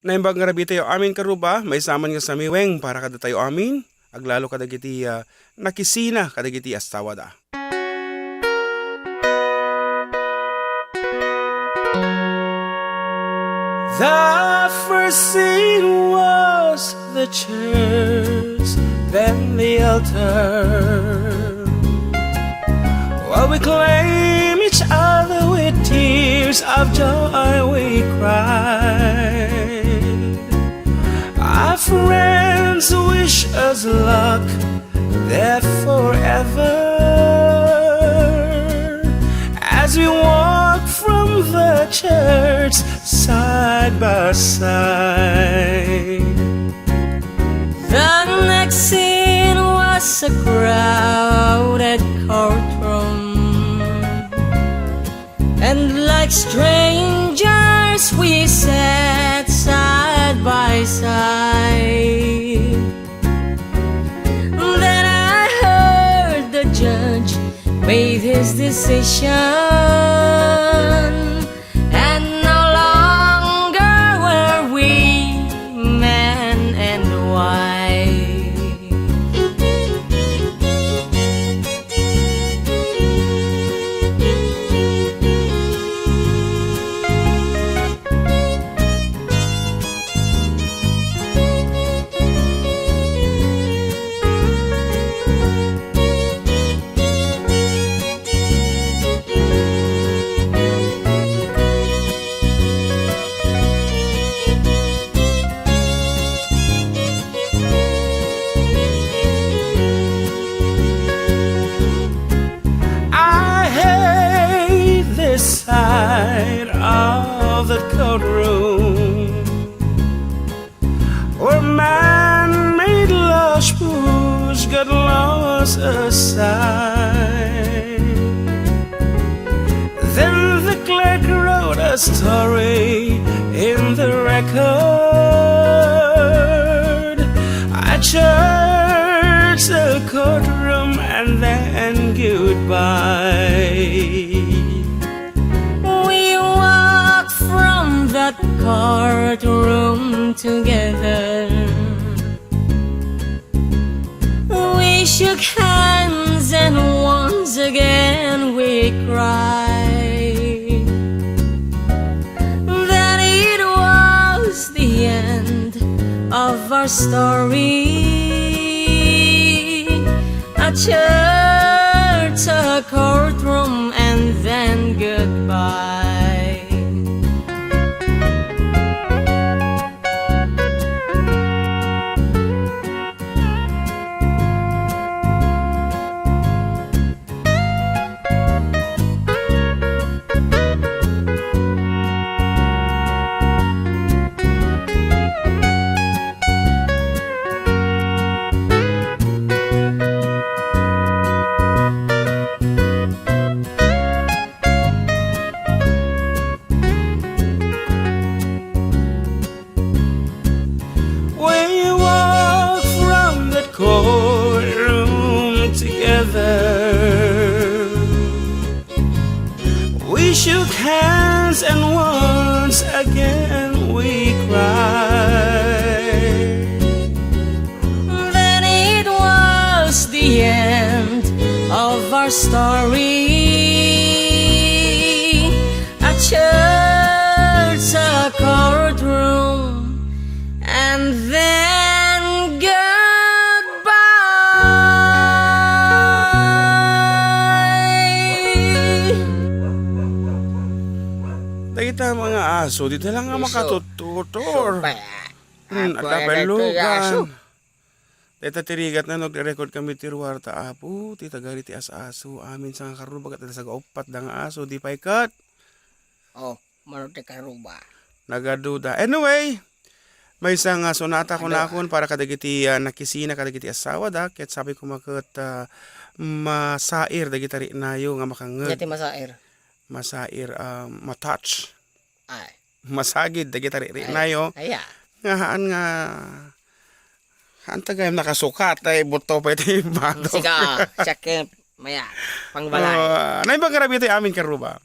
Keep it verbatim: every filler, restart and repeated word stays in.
Naimbag nga rabii tayo amin, karuba, maysa man nga samiweng para kadatayo amin, aglalo kadagiti, ah, nakisina kadagiti asawada. The first scene was the church, then the altar. While we claim each other with tears of joy, we cry. Our friends wish us luck there forever as we walk from the church side by side. The next scene was a crowded courtroom, and like strangers we sat side by side. Then I heard the judge made his decision, and no longer were we man and wife. I hate this side of the courtroom where man-made laws push God laws aside. Then the clerk wrote a story in the record. A church, a courtroom, and then goodbye. We walked from that courtroom together. We shook hands and once again we cried. Then it was the end of our story. A church, a courtroom, and then goodbye. We walk from that courtroom together. We shook hands and once again we cried. Then it was the end of our story. A church, a courtroom, and then goodbye. Dagita mga aso, dita lang nga makatututor. Sumpay, ah. Hmm, adda pay lugan. Dayta ti rigatna no agre-record kami ti ruar ta Apo, ti taga diti as-aso. Amin sangkarruba ket adda sagauppat da nga aso, di pay ket. Oh, mano ti karuba. Nagaduda. Anyway, maysa nga sonata kunakon para kadagiti, ah, nakisina kadagiti asawada, ket sabi koma ket, ah, masair dagiti riknayo nga makangngeg. Ania ti masair? Masair, ah, matouch. Ay. Masagid dagiti riknayo. Ay, aya. Nga haan nga, haan ta gayam nakasukat, ay, buto pay ti badok. Siga, siak ket, maya, pangbalay. Ah, naimbag nga rabii tayo amin, karuba.